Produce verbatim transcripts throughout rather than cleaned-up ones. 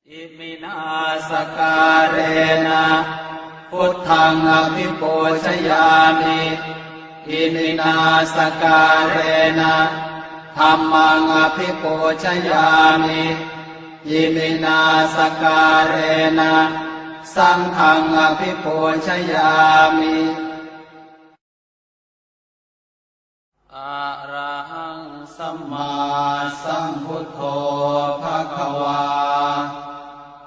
Iminā sakkārena buddhaṃ abhipūjayāmi. Iminā sakkārena dhammaṃ abhipūjayāmi. Iminā sakkārena saṅghaṃ abhipūjayāmi. Arahaṃ sammāsambuddho bhagavā.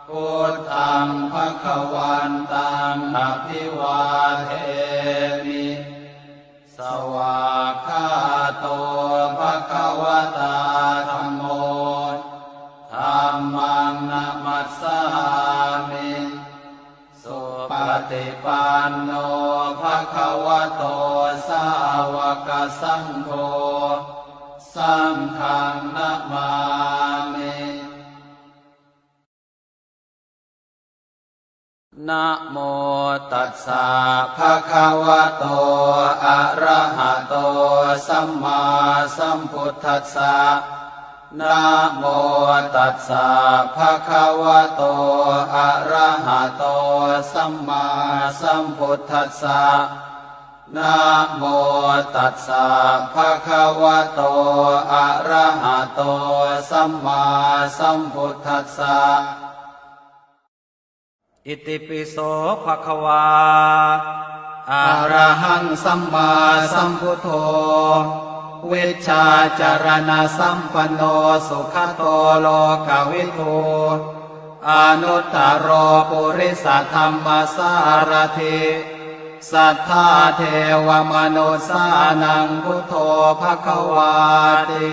Buddhaṃ bhagavantaṃ abhivādemi. Svākkhāto bhagavatā dhammo. Dhammaṃ namassāmi. Supaṭipanno bhagavato sāvakasaṅgho. Saṅghaṃ namāmi. Namo tassa bhagavato arahato sammāsambuddhassa. Namo tassa bhagavato arahato sammāsambuddhassa. Namo tassa bhagavato arahato sammāsambuddhassa. Itipi so bhagavā arahaṃ sammāsambuddho vijjācaraṇasampanno sugato lokavidū anuttaro purisadammasārathi satthā devamanussānaṃ buddho bhagavāti.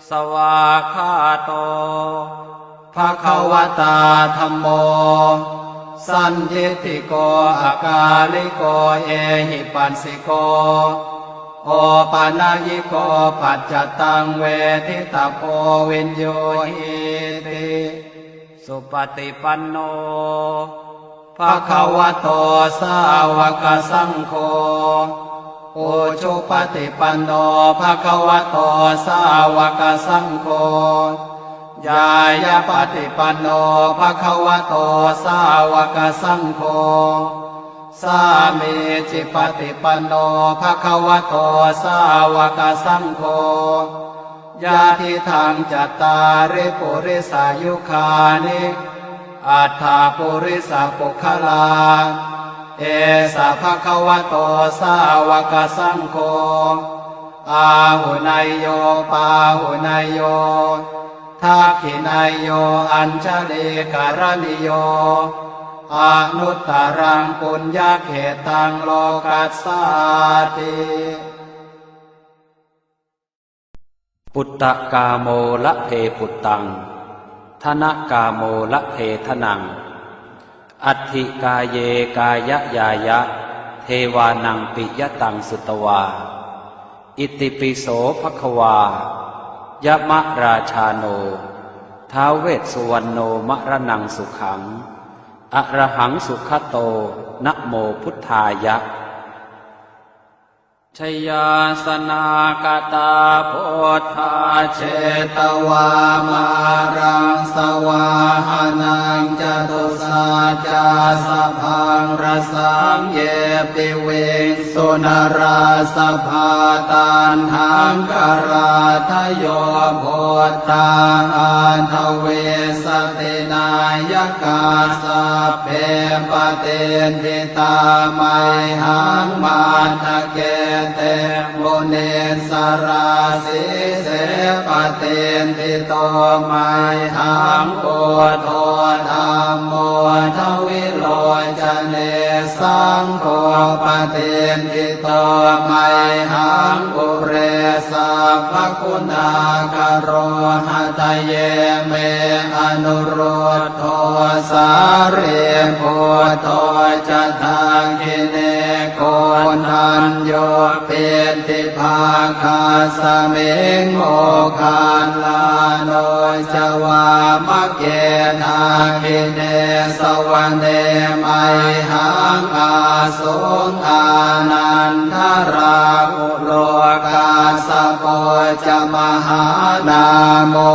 Svākkhāto bhagavatā dhammo sandiṭṭhiko akāliko ehipassiko opanayiko paccattaṃ veditabbo viññūhīti. Supaṭipanno bhagavato sāvakasaṅgho ujupaṭipanno bhagavato sāvakasaṅgho ñāyapaṭipanno bhagavato sāvakasaṅgho sāmīcipaṭipanno bhagavato sāvakasaṅgho yadidaṃ cattāri purisayugāni aṭṭha purisapuggalā esa bhagavato sāvakasaṅgho āhuneyyo pāhuneyyo dakkhiṇeyyo añjalikaraṇīyo anuttaraṃ puññakkhettaṃ lokassāti. Puttakāmo labhe puttaṃ, dhanakāmo labhe dhanaṃ, atthi kāye kāyañāya, devānaṃ piyataṃ sutvā. Itipi so bhagavā, yamarājāno, ท้าว vessuvaṇṇo, maraṇaṃ sukhaṃ, arahaṃ sugato, namo buddhāya. Jayāsanāgatā buddhā, jetvā māraṃ savāhanaṃ, catusaccāsabhaṃ rasaṃ, ye piviṃsu narāsabhā. Taṇhaṅkarādayo buddhā, aṭṭhavīsati nāyakā, sabbe patiṭṭhi tā mayhaṃ, matthake te munissarā. Sīse patiṭṭhito mayhaṃ, buddho dhammo dvilocane, saṅgho patiṭṭhito mayhaṃ, ure sabbaguṇākaro. Hadaye me anurud dho, sārīputto ca dakkhiṇe, koṇḍañño piṭṭhibhāgasmiṃ, moggallāno ca vāmake. Dakkhiṇe savane mayhaṃ, āsuṃ ānandarāhulo, kassapo ca mahānāmo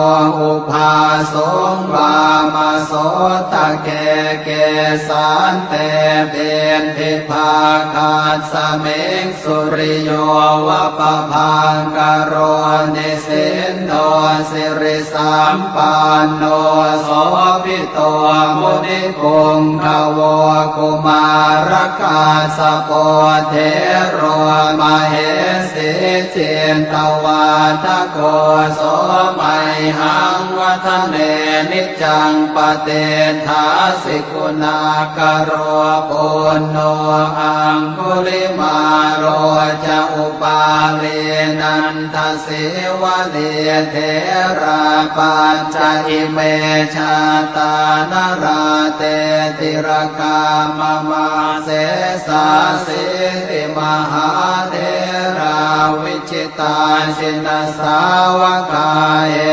ubhāsuṃ vāmasotake. Kesante piṭṭhibhāgasmiṃ suriyo va pabhaṅkaro, nisinno sirisampanno sobhi to munipuṅgavo. Kumārakassapo thero mahesī cittavādako, so mayhaṃ vadane niccaṃ patiṭṭhāsi guṇākaro. Puṇṇo aṅgulimālo ca upālī nanda sīvalī, therā pañca ime jātā nalāṭe tilakā mama. Sesāsīti mahātherā vijitā jinasāvakā,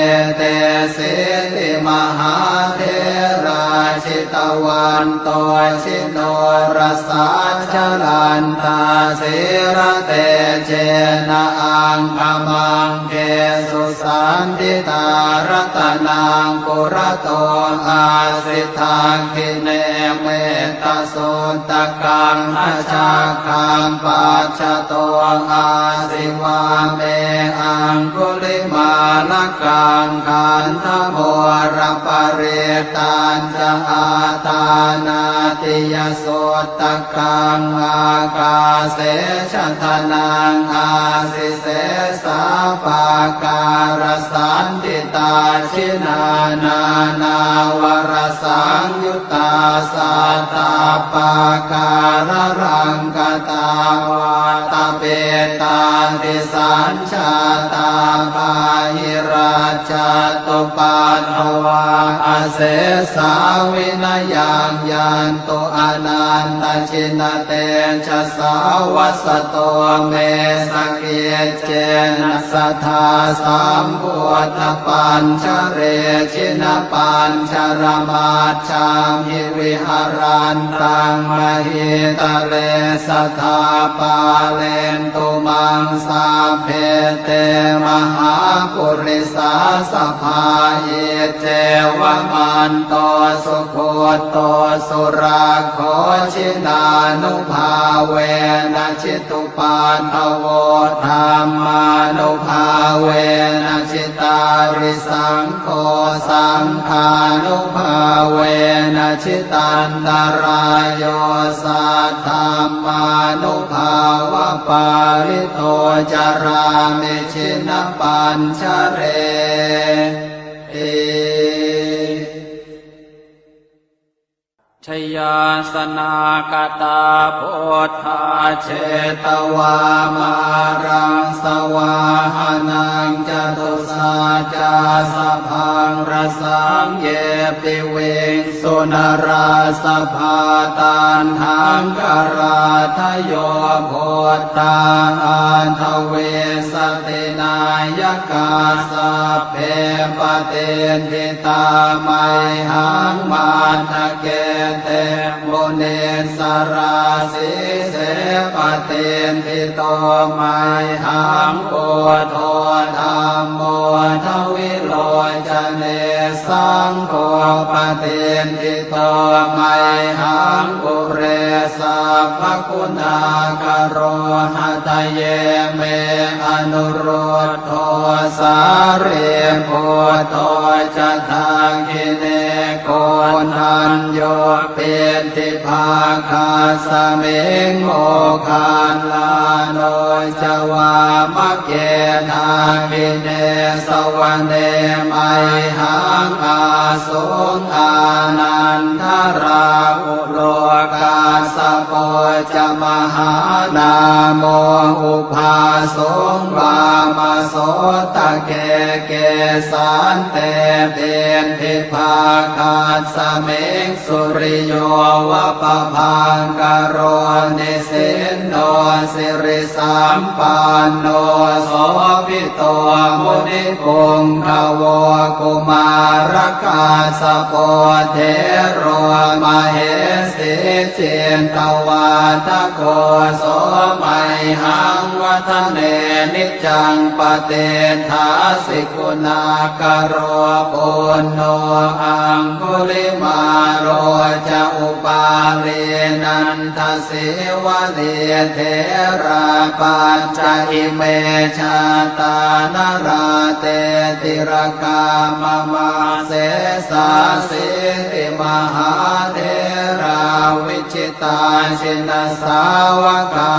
etesīti mahātherā jitavanto ji norasā, jalantā sīlatejena aṅgamaṅgesu saṇṭhitā. Ratanaṃ purato āsi dakkhiṇe mettasuttakaṃ, dhajaggaṃ pacchato āsi vāme aṅgulimālakaṃ. Khandhamoraparittañ ca āṭānāṭiyasuttakaṃ, ākāse chadanaṃ āsi sesā pākārasaṇṭhitā. Jinā nānāvarasaṃyuttā sattappākāralaṅkatā, vātapittādisañ jātā bāhirajjhattupaddavā, asesā vinayaṃ yantu anantajinatejasā. Vasato me sakiccena sadā sambuddhapañjare, jinapañjaramaj jhamhi viharantaṃ mahītale, sadā pālentu maṃ sabbe te mahāpurisāsabhā. Iccevamanto sugutto surakkho, jinānubhāvena jitu paddavo, dhammānubhāvena jitārisaṅgho, saṅghānubhāvena jitantarāyo, saddhammānubhāvapālito carāmi jinapañjareti. Jayāsanāgatā buddhā jetvā māraṃ savāhanaṃ, catusaccāsabhaṃ rasaṃ ye piviṃsu narāsabhā. Taṇhaṅkarādayo buddhā aṭṭhavīsati nāyakā, sabbe patiṭṭhi tā mayhaṃ matthake te munissarā. Sīse patiṭṭhito mayhaṃ buddho dhammo dvilocane, saṅgho patiṭṭhito mayhaṃ ure sabbaguṇākaro. Hadaye me anurud dho sārīputto ca dakkhiṇe, koṇḍañño piṭṭhibhāgasmiṃ moggallāno ca vāmake. Dakkhiṇe savane mayhaṃ ā suṃ ānandarāhulo, kassapo ca mahānāmo ubhāsuṃ vāmasotake. Kesante piṭṭhibhāgasmiṃ suriyo va pabhaṅkaro, nisinno sirisampanno sobhi to munipuṅgavo. Kumārakassapo thero mahesī cittavā Atha kho so mayhaṃ vadane niccaṃ patiṭṭhāsi guṇākaro. Puṇṇo aṅgulimālo ca upālī nandasīvalī therā pañca ime jātā nalāṭe tilakā mama. Sesāsīti mahātherā viji tā jinasāvakā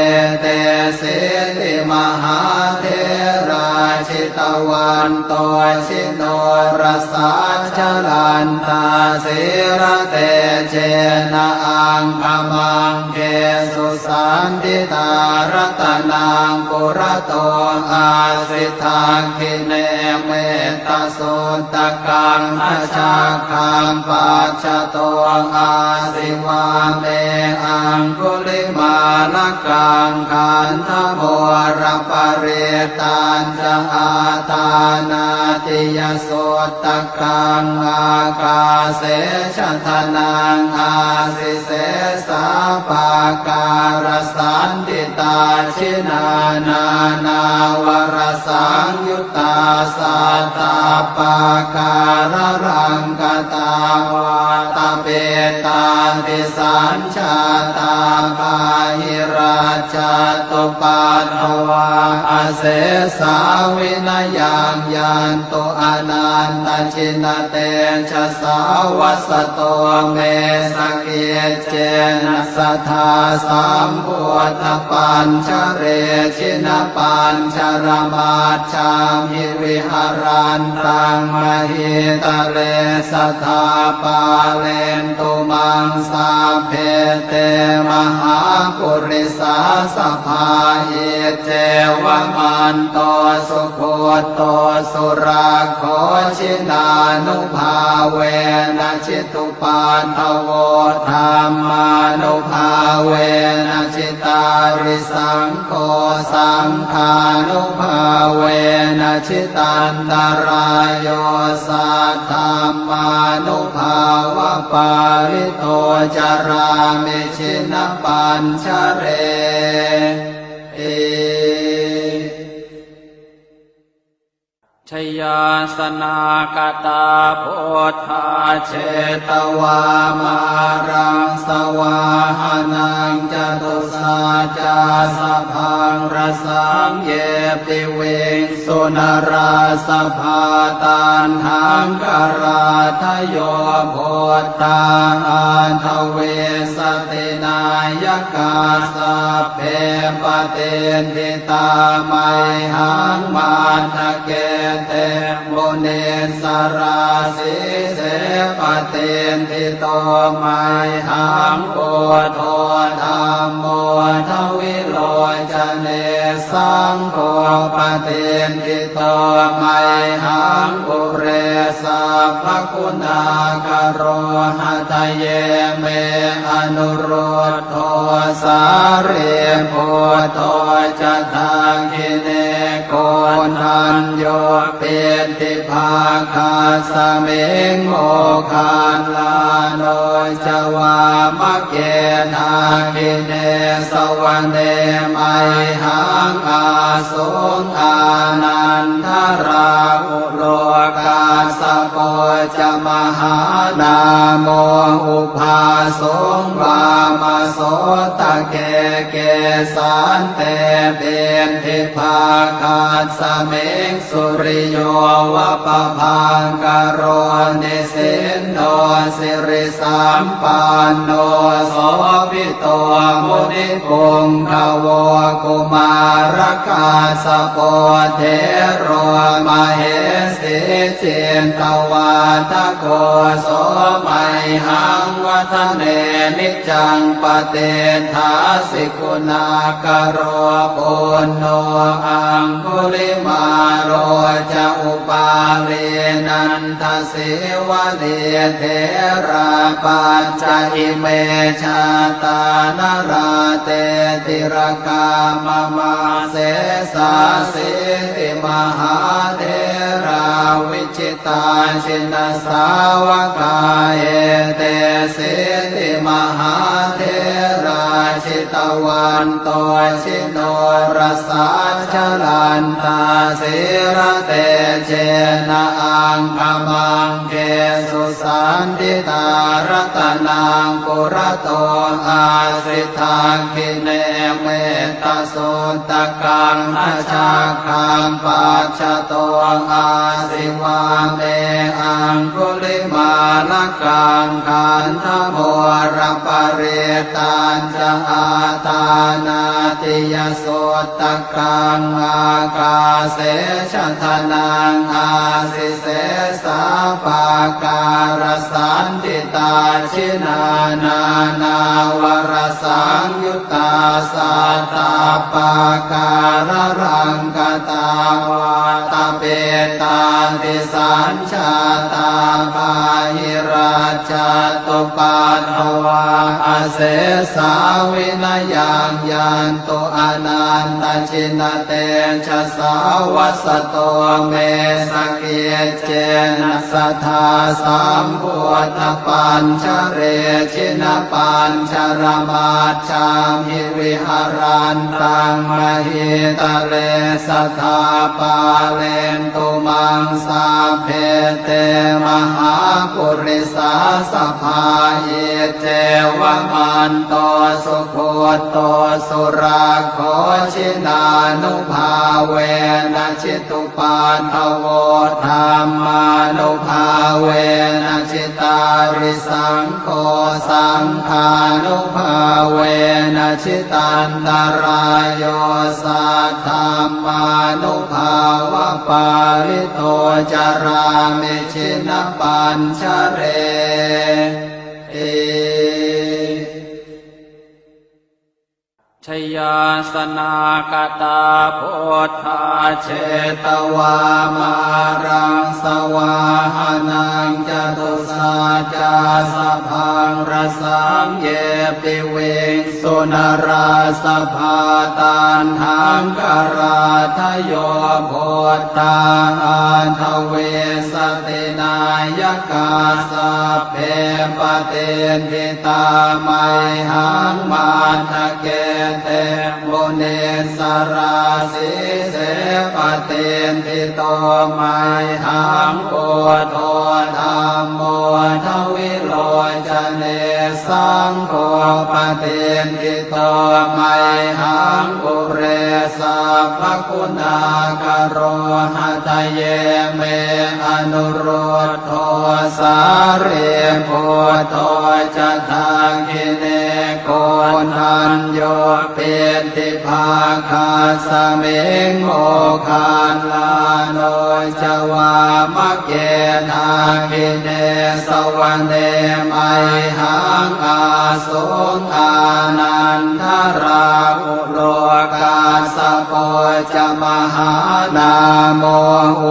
etesīti mahātherā jitavanto jinorasā jalantā sīlatejena aṅgamaṅgesu saṇṭhitā. Ratanaṃ purato āsi dakkhiṇe metta suttakaṃ dhajaggaṃ pacchato āsi vāme aṅgulimālakaṃ. Khandhamoraparittañca āṭānāṭiyasuttakaṃ ākāse chadanaṃ āsi sesā pākārasaṇṭhitā. Jinā nānāvarasaṃyu ttā sattappākāralaṅkatā vātapittādisañjātā bāhirajjhattupaddavā asesā vinayaṃ yantu anantajinatejasā. Vasato me sakic cena sadā sambuddhapañjare jinapañjaramajjhamhi viharantaṃ mahītale sadā pālentu maṃ sabbe te mahāpurisāsabhā. Iccevamanto sugutto surakkho jinānubhāvena jitu paddavo dhammānubhāvena jitārisaṅgho saṅghānubhāvena jitantarāyo saddhammānubhāvapālito carāmi jinapañjareti. Jayāsanākatā buddhā jetvā māraṃ savāhanaṃ catusaccāsabhaṃ rasaṃ ye piviṃsu narāsabhā. Taṇhaṅkarādayo buddhā aṭṭhavīsati nāyakā sabbe patiṭṭhi tā mayhaṃ matthake te munissarā. Sīse patiṭṭhito mayhaṃ buddho dhammo dvilocane saṅgho patiṭṭhito mayhaṃ ure sabbaguṇākaro. Hadaye me anurud dho sārīputto ca dakkhiṇe koṇḍañño piṭṭhibhāgasmiṃ moggallāno ca vāmake. Dakkhiṇe savane mayhaṃ āsuṃ ānandarāhu lo kassapo ca mahānāmo ubhāsuṃ vāmasotake. Kesante piṭṭhibhāgasmiṃ suriyo va pabhaṅkaro nisinno siri sampanno sobhito munipuṅgavo. Kumārakassapo thero mahesī cittavādako so mayhaṃ vadane niccaṃ patiṭṭhāsi guṇākaro. Puṇṇo aṅgulimālo ca upālī nanda sīvalī therā pañca ime jātā nalāṭe tilakā mama. Sesāsīti mahātherā vijitā jinasāvakā, etesīti mahātherā jitavanto jinorasā, jalantā sīlatejena aṅgamaṅgesu saṇṭhitā. Ratanaṃ purato āsi dakkhiṇe mettasuttakaṃ, dhajaggaṃ pacchato āsi vāme aṅgulimālakaṃ. Khandhamoraparittañca āṭānāṭiyasuttakaṃ, ākāse chadanaṃ āsi sesā pākārasaṇṭhitā. Jinā nānāvarasaṃyuttā sattappākāralaṅkatā, vātapittādisañjātā bāhirajjhattupaddavā, asesā vinayaṃ yantu anantajinatejasā. Vasato me sakic cena sadā sambuddhapañjare, jinapañjaramajjhamhi viharantaṃ mahītale, sadā pālentu maṃ sabbe te mahāpurisāsabhā. Iccevamanto sugutto surakkho, jinānubhāvena jitu paddavo, dhammānubhāvena jitārisaṅgho, saṅghānubhāvena jitantarāyo, saddhammānubhāvapālito carāmi jinapañjareti. Jayāsanāgatā buddhā jetvā māraṃ savāhanaṃ, catusaccāsabhaṃ rasaṃ ye piviṃsu narāsabhā. Taṇhaṅkarādayo buddhā aṭṭhavīsati nāyakā, sabbe patiṭṭhi tā mayhaṃ matthake te munissarā. Sīse patiṭṭhito mayhaṃ buddho dhammo dvilocane, saṅgho patiṭṭhito mayhaṃ ure sabbaguṇākaro. Hadaye me anurud dho sārīputto ca dakkhiṇe, koṇḍañño piṭṭhibhāgasmiṃ moggallāno ca vāmake. Dakkhiṇe savane mayhaṃ āsuṃ ānandarāhu lo, kassapo ca mahānāmo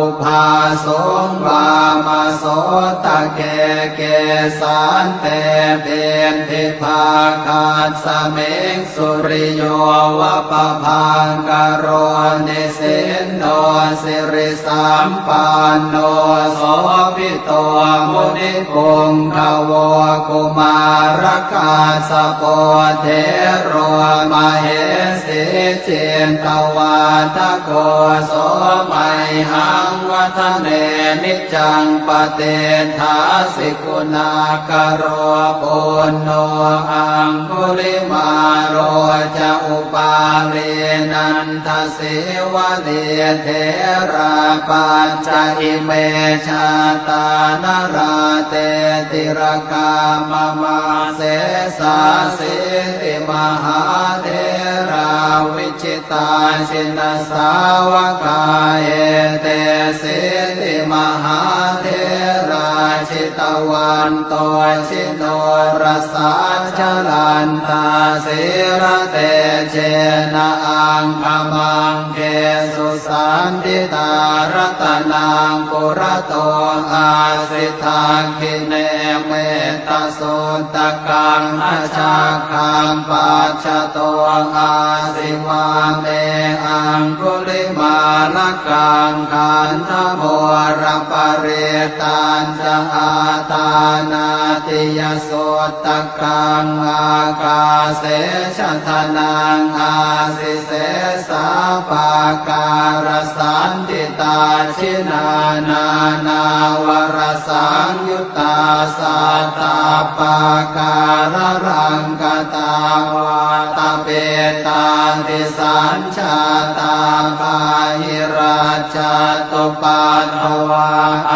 ubhāsuṃ vāmasotake. Kesante piṭṭhibhāgasmiṃ suriyo va pabhaṅkaro, nisinno siri sampanno sobhito munipuṅgavo. Kumārakassapo thero mahesī cittavādako, so mayhaṃ vadane niccaṃ patiṭṭhāsi guṇākaro. Puṇṇo aṅgulimālo ca upālī nanda sīvalī, therā pañca ime jātā nalāṭe tilakā mama. Sesāsīti mahātherā vijitā jinasāvakā, etesīti mahātherā jitavanto jinorasā, jalantā sīlatejena aṅgamaṅgesu saṇṭhitā. Ratanaṃ purato āsi, dakkhiṇe mettasuttakaṃ, dhajaggaṃ pacchato āsi, vāme aṅgulimālakaṃ. Khandhamoraparittañca āṭānāṭiyasuttakaṃ, ākāse chadanaṃ āsi, sesā pākārasaṇṭhitā. Jinā nānāvarasaṃyuttā sattappākāralaṅkatā, vātapittādisañ jātā bāhirajjhattupaddavā,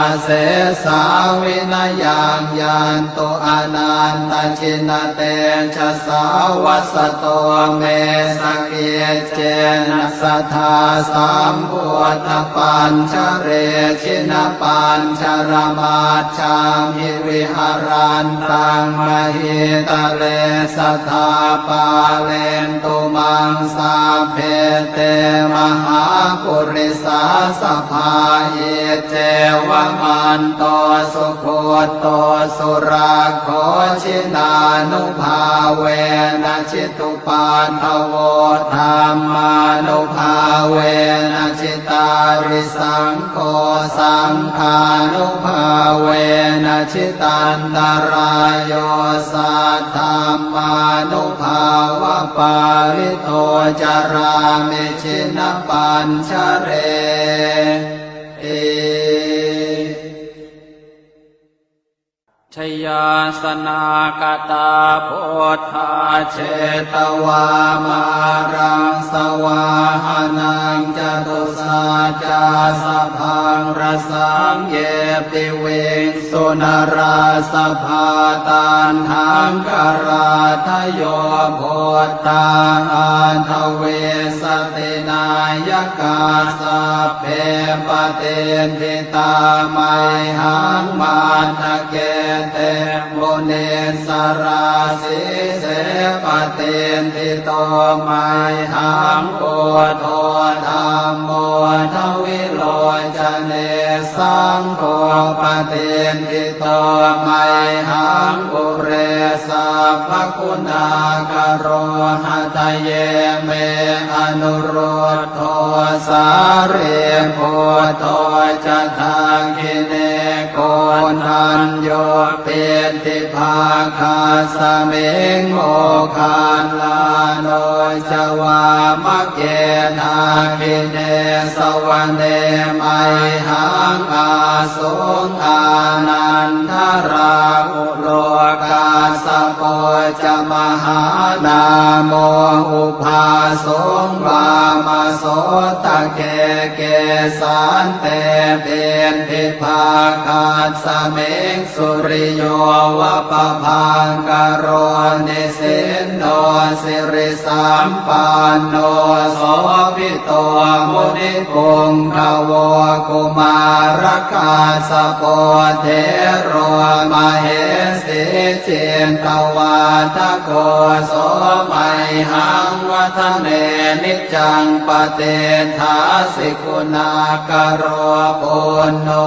asesā vinayaṃ yantu anantajinatejasā. Vasato me sakiccena sadā sambuddhapañjare, jinapañjaramaj jhamhi viharantaṃ mahītale, sadā pālentu maṃ sabbe te mahāpurisāsabhā. Iccevamanto sugutto surakkho, jinānubhāvena jitu paddavo, dhammānubhāvena jitārisaṅgho, saṅghānubhāvena jitantarāyo, saddhammānubhāvapālito carāmi jinapañjareti. Jayāsanāgatā buddhā jetvā māraṃ savāhanaṃ, catusaccāsabhaṃ rasaṃ ye piviṃsu narāsabhā. Taṇhaṅkarādayo buddhā aṭṭhavīsati nāyakā, sabbe patiṭṭhi tā mayhaṃ matthake te munissarā. Sīse patiṭṭhito mayhaṃ buddho dhammo dvilocane, saṅgho patiṭṭhito mayhaṃ ure sabbaguṇākaro. Hadaye me anurud dho sārīputto ca dakkhiṇe, koṇḍañño piṭṭhibhāgasmiṃ moggallāno ca vāmake. Dakkhiṇe savane mayhaṃ āsuṃ ānandarāhu lo, kassapo ca mahānāmo ubhāsuṃ vāmasotake. Kesante piṭṭhibhāgasmiṃ suriyo va pabhaṅkaro, nisinno siri sampanno sobhito munipuṅgavo. Kumārakassapo thero mahesī cittavādako, so mayhaṃ vadane niccaṃ patiṭṭhāsi guṇākaro. Puṇṇo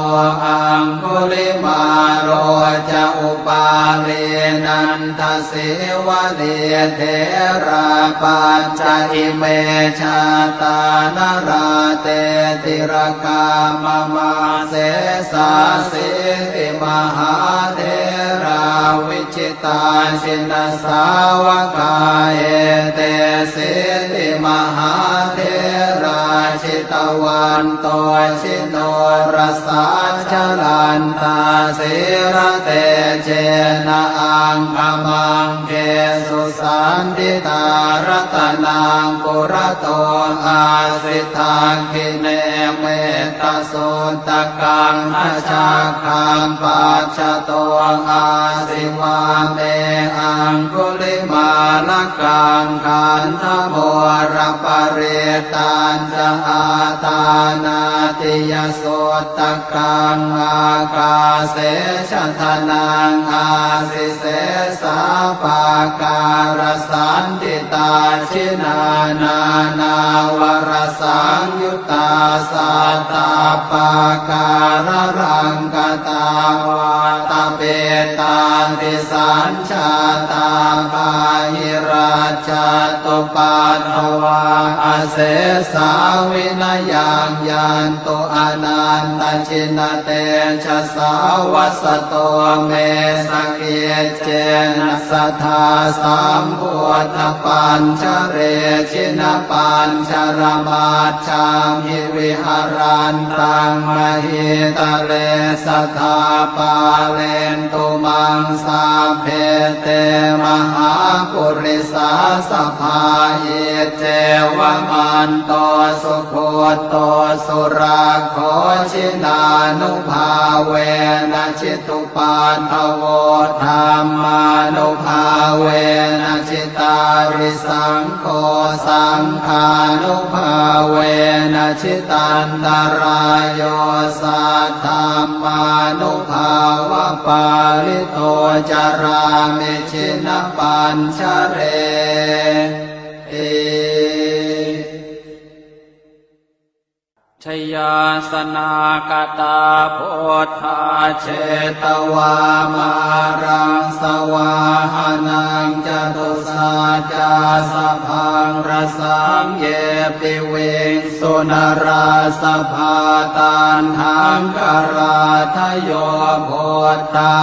aṅgulimālo ca upālī nanda sīvalī, therā pañca ime jātā nalāṭe tilakā mama. Sesāsīti mahātherā vijitā jinasāvakā, etesīti mahātherā jitavanto jinorasā, jalantā sīlatejena aṅgamaṅgesu saṇṭhitā. Ratanaṃ purato āsi, dakkhiṇe mettasuttakaṃ, dhajaggaṃ pacchato āsi, vāme aṅguli aṅgulimālakaṃ. Khandhamoraparittañca āṭānāṭiyasuttakaṃ ākāse chadanaṃ āsi sesā pākārasaṇṭhitā. Jinā nānāvarasaṃyuttā sattappākāralaṅkatā vātapittādisañ jātā bāhirajjhattupaddavā asesā vinayaṃ yantu anantajinatejasā. Vasato me sakiccena sadā sambuddhapañjare jinapañjaramaj jhamhi viharantaṃ mahītale sadā pālentu maṃ sabbe te mahāpurisāsabhā. Iccevamanto sugutto surakkho jinānubhāvena jitu paddavo dhammānubhāvena jitārisaṅgho saṅghānubhāvena jitantarāyo saddhammānubhāvapālito carāmi jinapañjareti. Jayāsanākatā buddhā jetvā māraṃ savāhanaṃ catusaccāsabhaṃ rasaṃ ye piviṃsu narāsabhā. Taṇhaṅkarādayo buddhā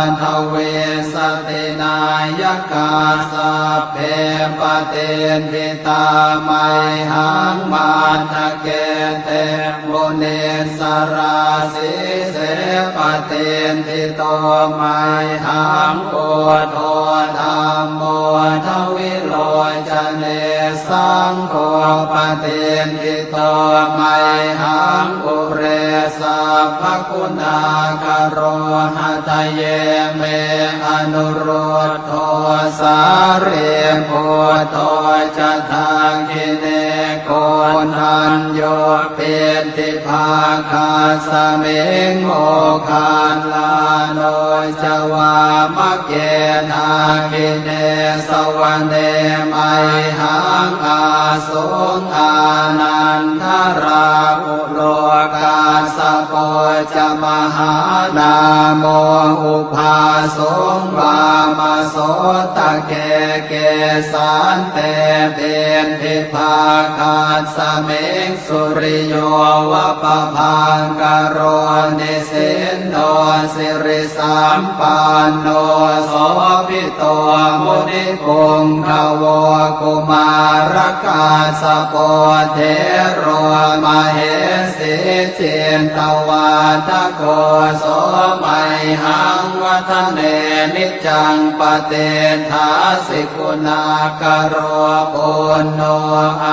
aṭṭhavīsati nāyakā sabbe patiṭṭhi tā mayhaṃ matthake te munissarā. Sīse patiṭṭhito mayhaṃ buddho dhammo dvilocane saṅgho patiṭṭhito mayhaṃ ure sabbaguṇākaro. Hadaye me anurud dho sārīputto ca dakkhiṇe koṇḍañño piṭṭhibhāgasmiṃ moggallāno ca vāmake. Dakkhiṇe savane mayhaṃ āsuṃ ānandarāhu lo kassapo ca mahānāmo ubhāsuṃ vāmasotake. Kesante piṭṭhibhāgasmiṃ suriyo va pabhaṅkaro nisinno siri sampanno sobhito munipuṅgavo. Kumārakassapo thero mahesī cittavādako so mayhaṃ vadane niccaṃ patiṭṭhāsi guṇākaro. Puṇṇo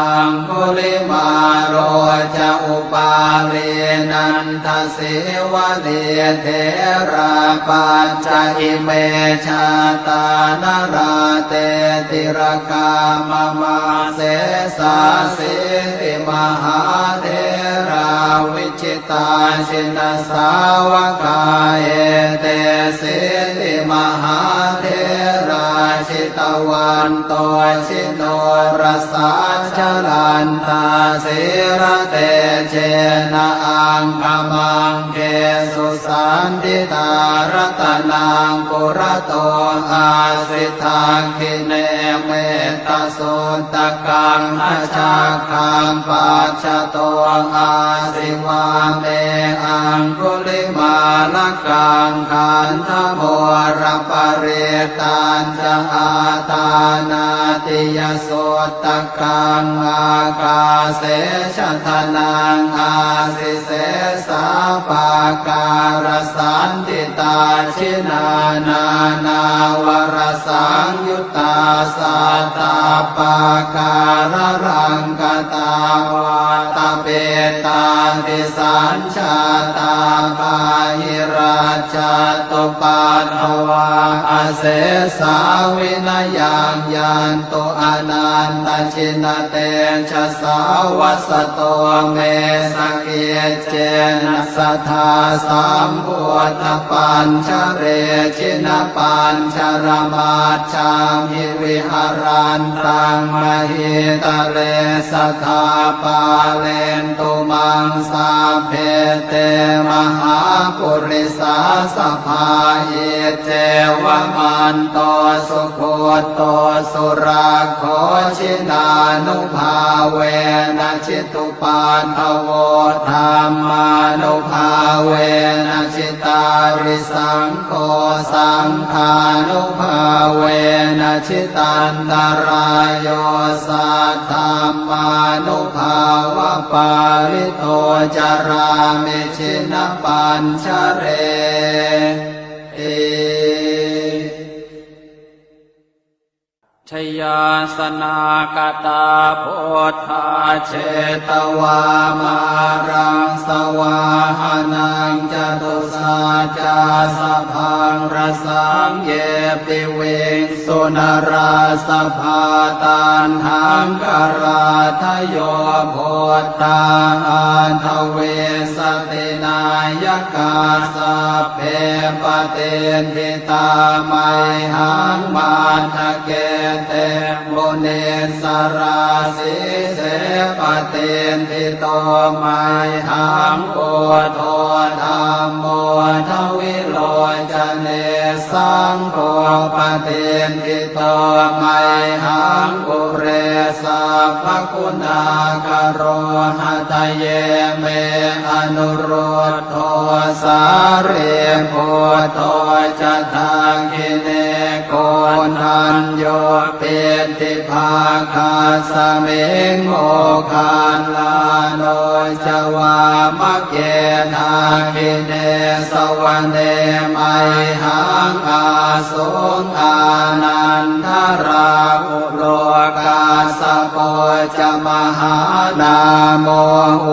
aṅgulimālo ca upālī nanda sīvalī therā pañca ime jātā nalāṭe tilakā mama. Sesāsīti mahātherā vijitā jinasāvakā etesīti mahātherā jitavanto ji norasā jalantā sīlatejena aṅgamaṅgesu saṇṭhitā. Ratanaṃ purato āsi dakkhiṇe mettasuttakaṃ dhajaggaṃ pacchato āsi vāme aṅgulimālakaṃ. Khandhamoraparittañ ca āṭānāṭiyasuttakaṃ ākāse chadanaṃ āsi sesā pākārasaṇṭhitā. Jinā nānāvarasaṃyuttā sattappākāralaṅkatā vātapittādisañ jātā bāhirajjhattupaddavā asesā vina yaṃ yantu anantajinatejasā, vasato me sakiccena sadā sambuddhapañjare. Jinapañjaramajjhamhi viharantaṃ mahītale, sadā pālentu maṃ sabbe te mahāpurisāsabhā. Iccevamanto sugutto surakkho, jinānubhāvena jitupaddavo, dhammānubhāvena jitārisaṅ gho, saṅghānubhāvena jitantarāyo, saddhammānubhāvapālito carāmi jinapañjareti. Jayāsanākatā buddhā jetvā māraṃ savāhanaṃ, catusaccāsabhaṃ rasaṃ ye piviṃsu narāsabhā. Taṇhaṅkarādayo buddhā aṭṭhavīsati nāyakā, sabbe patiṭṭhi tā mayhaṃ matthake te munissarā. Sīse patiṭṭhito mayhaṃ buddho dhammo dvilocane, saṅgho patiṭṭhito mayhaṃ ure sabbaguṇākaro. Hadaye me anurud dho sārīputto ca dakkhiṇe, koṇḍañño piṭṭhibhāgasmiṃ moggallāno ca vāmake. Dakkhiṇe savane mayhaṃ āsuṃ ānandarāhu lo, kassapo ca mahānāmo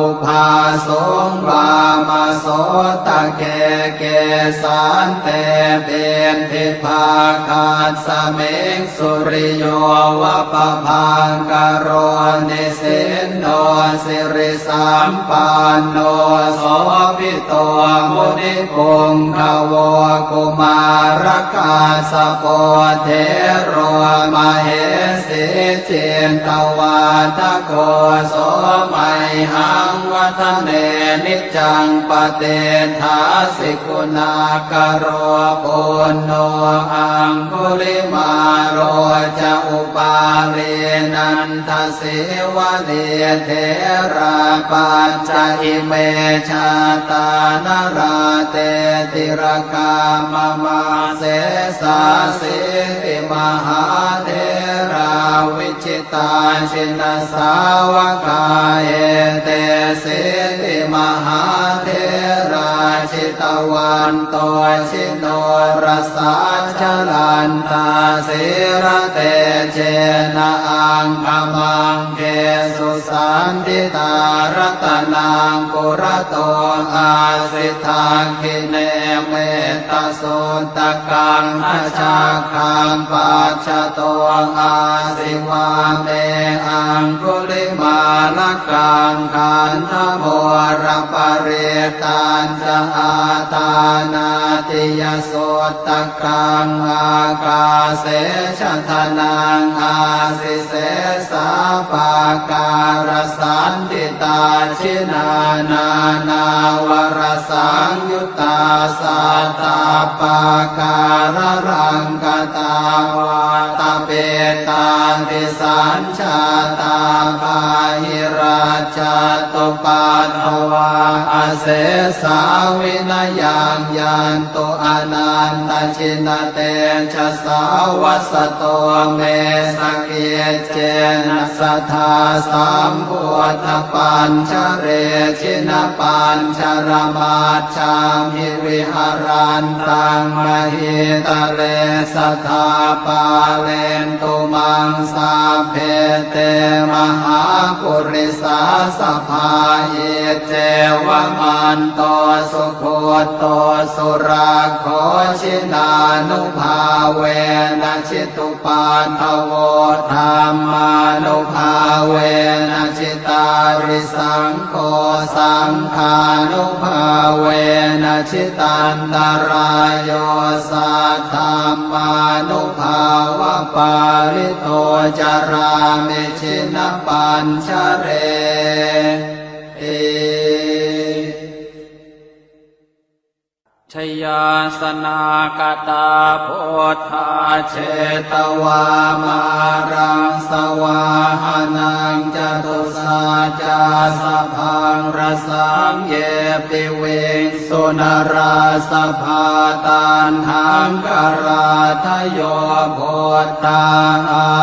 ubhāsuṃ vāmasotake. Kesante piṭṭhibhāgasmiṃ suriyo va pabhaṅkaro, nisinno siri sampanno sobhito munipuṅgavo. Kumārakassapo thero mahesī cittavādako, so mayhaṃ vadane niccaṃ patiṭṭhāsi guṇākaro. Puṇṇo aṅgulimālo ca upālī nanda sīvalī, therā pañca ime jātā nalāṭe tilakā mama. Sesāsīti mahātherā vijitā jinasāvakā, etesīti mahātherā jitavanto ji norasā, jalantā sīlatejena aṅgamaṅgesu saṇṭhitā. Ratanaṃ purato āsi dakkhiṇe mettasuttakaṃ, dhajaggaṃ pacchato āsi vāme aṅgulimālakaṃ. Khandhamoraparittañ ca āṭānāṭiyasuttakaṃ, ākāse chadanaṃ āsi sesā pākārasaṇṭhitā. Jinā nānāvarasaṃyuttā sattappākāralaṅkatā, vātapittādisañ jātā bāhirajjhattupaddavā, asesā vinayaṃ yantu anantajinatejasā. Vasato me sakiccena sadā sambuddhapañjare, jinapañjaramajjhamhi viharantaṃ mahītale, sadā pāle Entu maṃ sabbe te mahāpurisāsabhā. Iccevamanto sugutto surakkho, jinānubhāvena jitupaddavo, dhammānubhāvena jitārisaṅ gho, saṅghānubhāvena jitantarāyo, saddhammānubhāvapālito carāmi jinapañjareti. Jayāsanāgatā buddhā jetvā māraṃ savāhanaṃ, catusaccāsabhaṃ rasaṃ ye piviṃsu narāsabhā. Taṇhaṅkarādayo buddhā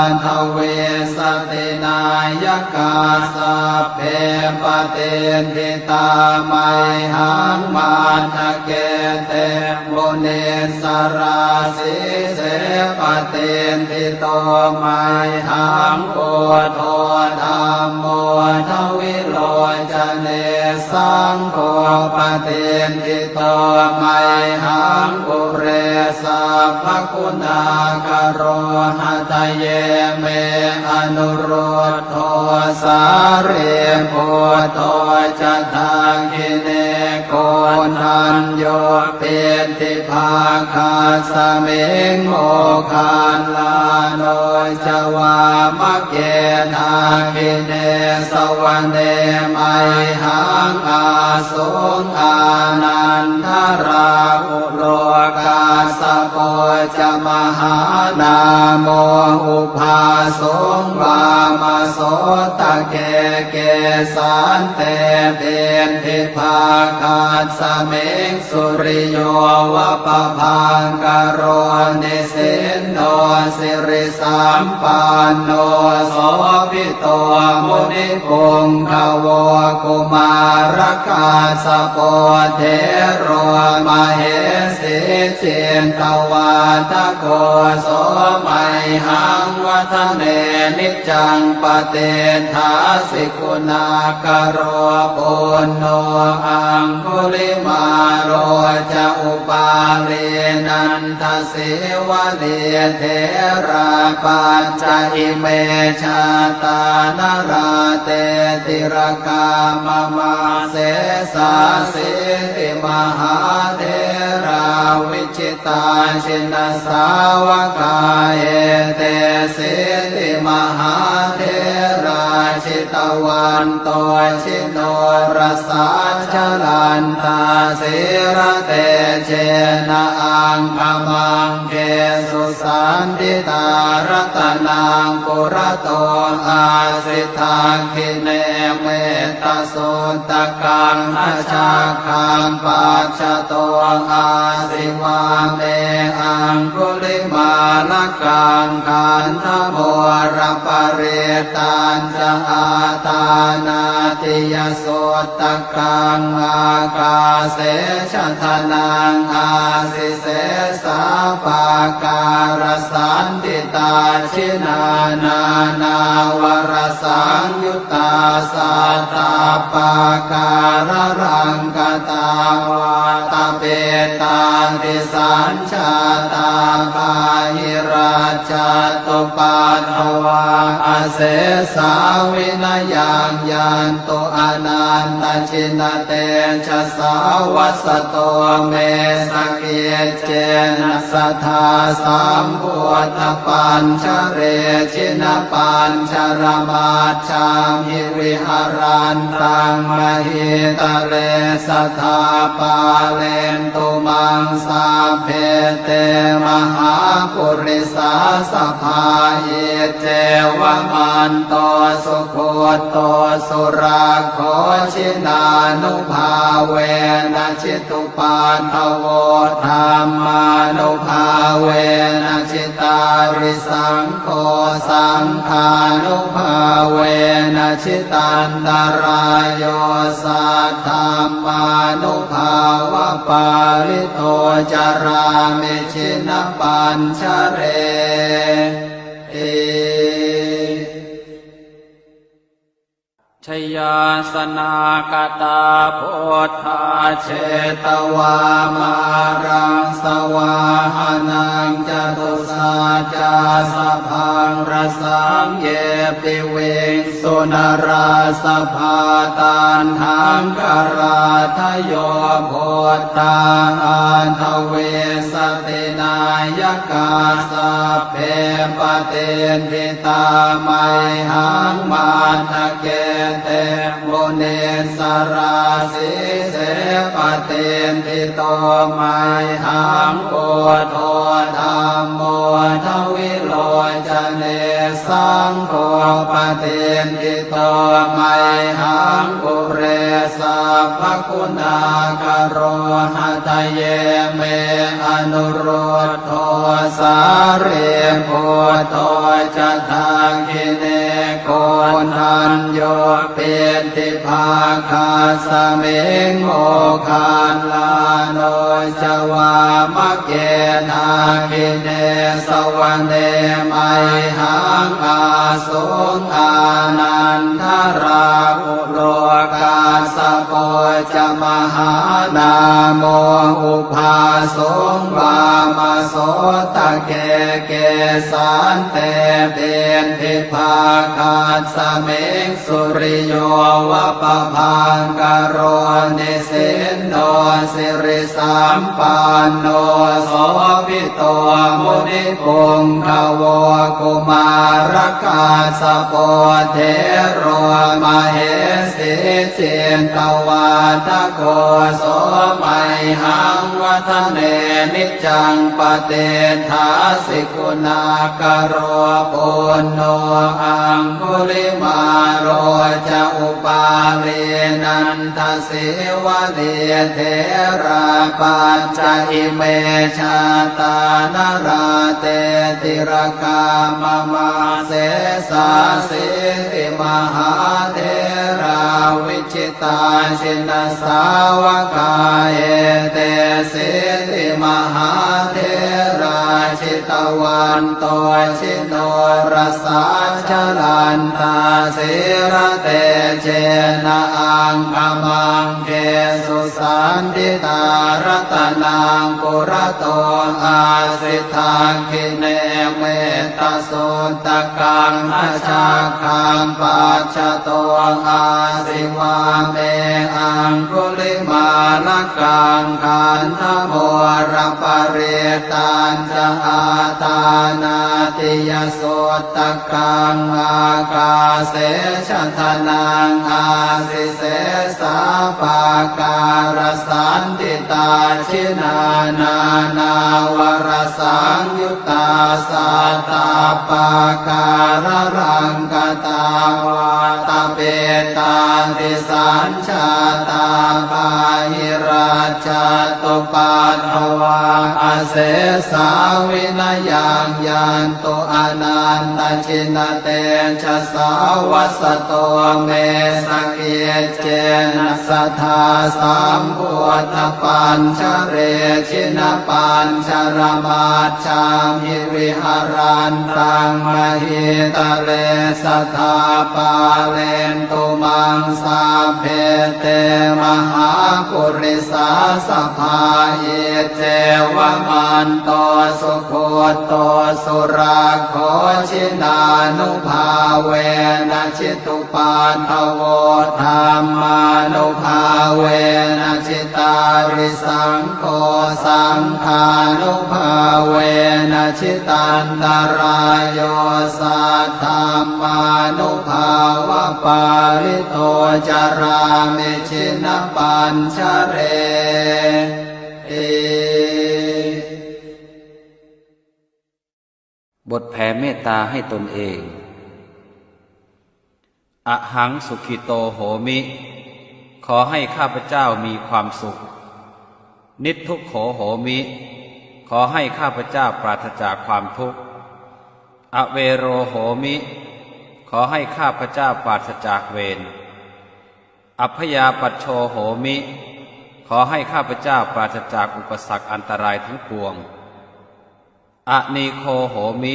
aṭṭhavīsati nāyakā, sabbe patiṭṭhi tā mayhaṃ matthake te munissarā. Sīse patiṭṭhito mayhaṃ buddho dhammo dvilocane, saṅgho patiṭṭhito mayhaṃ ure sabbaguṇākaro. Hadaye me anurud dho sārīputto ca dakkhiṇe, koṇḍañño piṭṭhibhāgasmiṃ moggallāno ca vāmake. Dakkhiṇe savane mayhaṃ āsuṃ ānandarāhu lo, kassapo ca mahānāmo ubhāsuṃ vāmasotake. Kesante piṭṭhibhāgasmiṃ suriyo va pabhaṅkaro, nisinno siri sampanno sobhito munipuṅgavo. Kumārakassapo thero mahesī cittavādako, so mayhaṃ vadane niccaṃ patiṭṭhāsi guṇākaro. Puṇṇo aṅgulimālo ca upālī nanda sīvalī, therā pañca ime jātā nalāṭe tilakā mama. Sesāsīti mahātherā vijitā jinasāvakā, etesīti mahātherā jitavanto ji norasā, jalantā sīlatejena aṅgamaṅgesu saṇṭhitā. Ratanaṃ purato āsi dakkhiṇe mettasuttakaṃ, dhajaggaṃ pacchato āsi vāme aṅgulimālakaṃ. Khandhamoraparittañ ca āṭānāṭiyasuttakaṃ, ākāse chadanaṃ āsi sesā pākārasaṇṭhitā. Jinā nānāvarasaṃyuttā sattappākāralaṅkatā, vātapittādisañ jātā bāhirajjhattupaddavā, asesā vinayaṃ yantu anantajinatejasā. Vasato me sakiccena sadā sambuddhapañjare, jinapañjaramaj jhamhi viharantaṃ mahītale, sadā pālentu maṃ sabbe te mahāpurisāsabhā. Iccevamanto sugutto surakkho, jinānubhāvena jitu paddavo, dhammānubhāvena jitārisaṅgho, saṅghānubhāvena jitantarāyo, saddhammānubhāvapālito carāmi jinapañjare. Jayāsanāgatā buddhā jetvā māraṃ savāhanaṃ catusaccāsabhaṃ rasaṃ ye piviṃsu narāsabhā. Taṇhaṅkarādayo buddhā aṭṭhavīsati nāyakā sabbe patiṭṭhi tā mayhaṃ matthake te munissarā. Sīse patiṭṭhito mayhaṃ buddho dhammo dvilocane saṅgho patiṭṭhito mayhaṃ ure sabbaguṇākaro. Hadaye me anurud dho sārīputto ca dakkhiṇe koṇḍañño piṭṭhibhāgasmiṃ moggallāno ca vāmake. Dakkhiṇe savane mayhaṃ āsuṃ ānandarāhulo kassapo ca mahānāmo ubhāsuṃ vāmasotake. Kesante piṭṭhibhāgasmiṃ suriyo va pabhaṅkaro nisinno sirisampanno sobhi to munipuṅgavo. Kumārakassapo thero mahesī cittavādako so mayhaṃ vadane niccaṃ patiṭṭhāsi guṇākaro. Puṇṇo aṅgulimālo ca upālī nanda sīvalī therā pañca ime jātā nalāṭe tilakā mama. Sesāsīti mahātherā vijitā jinasāvakā etesīti mahātherā jitavanto ji norasā jalantā sīlatejena aṅgamaṅgesu saṇṭhitā. Ratanaṃ purato āsi dakkhiṇe mettasuttakaṃ dhajaggaṃ pacchato āsi vāme aṅgulimālakaṃ. Khandhamoraparittañ ca āṭānāṭiyasuttakaṃ ākāse chadanaṃ āsi sesā pākārasaṇṭhitā. Jinā nānāvarasaṃyuttā sattappākāralaṅkatā vātapittādisañ jātā bāhirajjhattupaddavā asesā vinayaṃ yantu anantajinatejasā. Vasato me sakiccena sadā sambuddhapañjare jinapañjaramaj jhamhi viharantaṃ mahītale sadā pālentu maṃ sabbe te mahāpurisāsabhā. Iccevamanto sugutto surakkho jinānubhāvena jitu paddavo dhammānubhāvena jitārisaṅgho saṅghānubhāvena jitantarāyo saddhammānubhāvapālito carāmi jinapañjareti. บทแผ่เมตตาให้ตนเอง Ahaṃ sukhito homi ขอให้ข้าพเจ้ามีความสุข Niddukkho homi ขอให้ข้าพเจ้าปราศจากความทุกข์ Avero homi ขอให้ข้าพเจ้าปราศจากเวร Abyāpajjho homi ขอให้ข้าพเจ้าปราศจากอุปสรรคอันตรายทั้งปวง Anīgho homi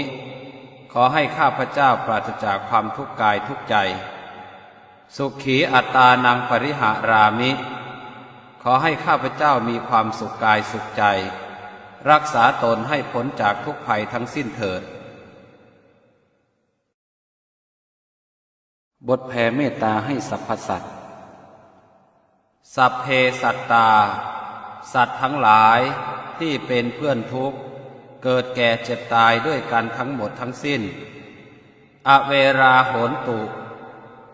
ขอให้ข้าพเจ้าปราศจากความทุกข์กายทุกข์ใจ Sukhī attānaṃ pariharāmi ขอให้ข้าพเจ้ามีความสุขกายสุขใจ รักษาตนให้พ้นจากทุกข์ภัยทั้งสิ้นเถิด บทแผ่เมตตาให้สรรพสัตว์ Sabbe sattā สัตว์ทั้งหลายที่เป็นเพื่อนทุกข์ เกิดแก่เจ็บตายด้วยกันทั้งหมดทั้งสิ้น Averā hontu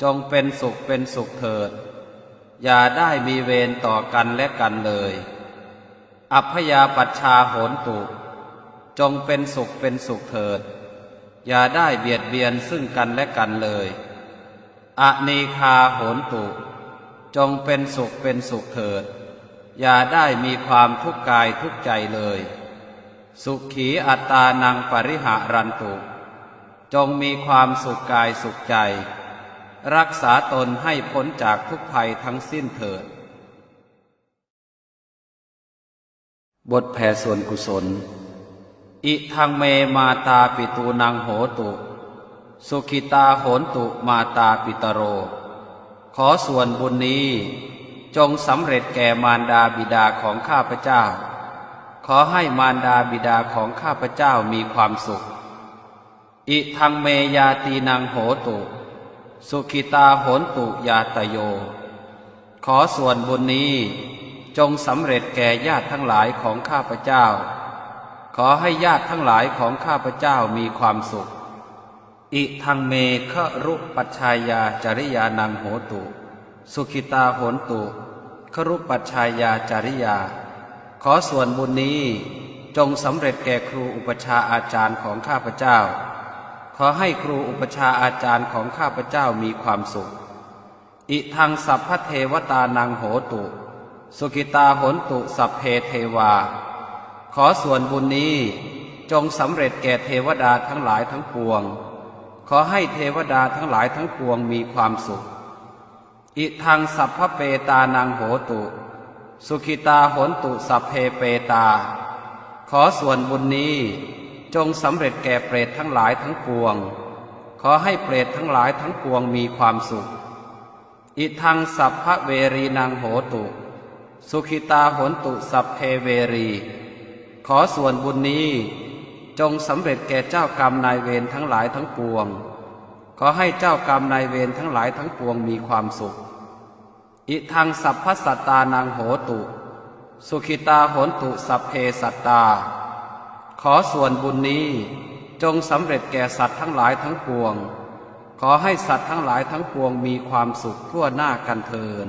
จงเป็นสุขเป็นสุขเถิด อย่าได้มีเวรต่อกันและกันเลย Abyāpajjhā hontu จงเป็นสุขเป็นสุขเถิด อย่าได้เบียดเบียนซึ่งกันและกันเลย Anīghā hontu จงเป็นสุขเป็นสุขเถิด อย่าได้มีความทุกข์กายทุกข์ใจเลย Sukhī attānaṃ pariharantu จงมีความสุขกายสุขใจ รักษาตนให้พ้นจากทุกข์ภัยทั้งสิ้นเถิด บทแผ่ส่วนกุศล Idaṃ me mātāpitūnaṃ hotu, sukhitā hontu mātāpitaro ขอส่วนบุญนี้จงสำเร็จแก่มารดาบิดาของข้าพเจ้า ขอให้มารดาบิดาของข้าพเจ้ามีความสุข Idaṃ me ñātīnaṃ hotu, sukhitā hontu ñātayo ขอส่วนบุญนี้จงสำเร็จแก่ญาติทั้งหลายของข้าพเจ้า ขอให้ญาติทั้งหลายของข้าพเจ้ามีความสุข Idaṃ me garūpajjhāyācariyānaṃ hotu, sukhitā hontu garūpajjhāyācariyā ขอส่วนบุญนี้จงสำเร็จแก่ครูอุปัชฌาย์อาจารย์ของข้าพเจ้า ขอให้ครูอุปัชฌาย์อาจารย์ของข้าพเจ้ามีความสุข Idaṃ sabbadevatānaṃ hotu, sukhitā hontu sabbe devā ขอส่วนบุญนี้จงสำเร็จแก่เทวดาทั้งหลายทั้งปวง ขอให้เทวดาทั้งหลายทั้งปวงมีความสุข Idaṃ sabbapetānaṃ hotu, sukhitā hontu sabbe petā ขอส่วนบุญนี้จงสำเร็จแก่เปรตทั้งหลายทั้งปวง ขอให้เปรตทั้งหลายทั้งปวงมีความสุข Idaṃ sabbaverīnaṃ hotu, sukhitā hontu sabbe verī ขอส่วนบุญนี้จงสำเร็จแก่เจ้ากรรมนายเวรทั้งหลายทั้งปวง ขอให้เจ้ากรรมนายเวรทั้งหลายทั้งปวงมีความสุข Idaṃ sabbasattānaṃ hotu, sukhitā hontu sabbe sattā ขอส่วนบุญนี้จงสำเร็จแก่สัตว์ทั้งหลายทั้งปวง ขอให้สัตว์ทั้งหลายทั้งปวงมีความสุขทั่วหน้ากันเทอญ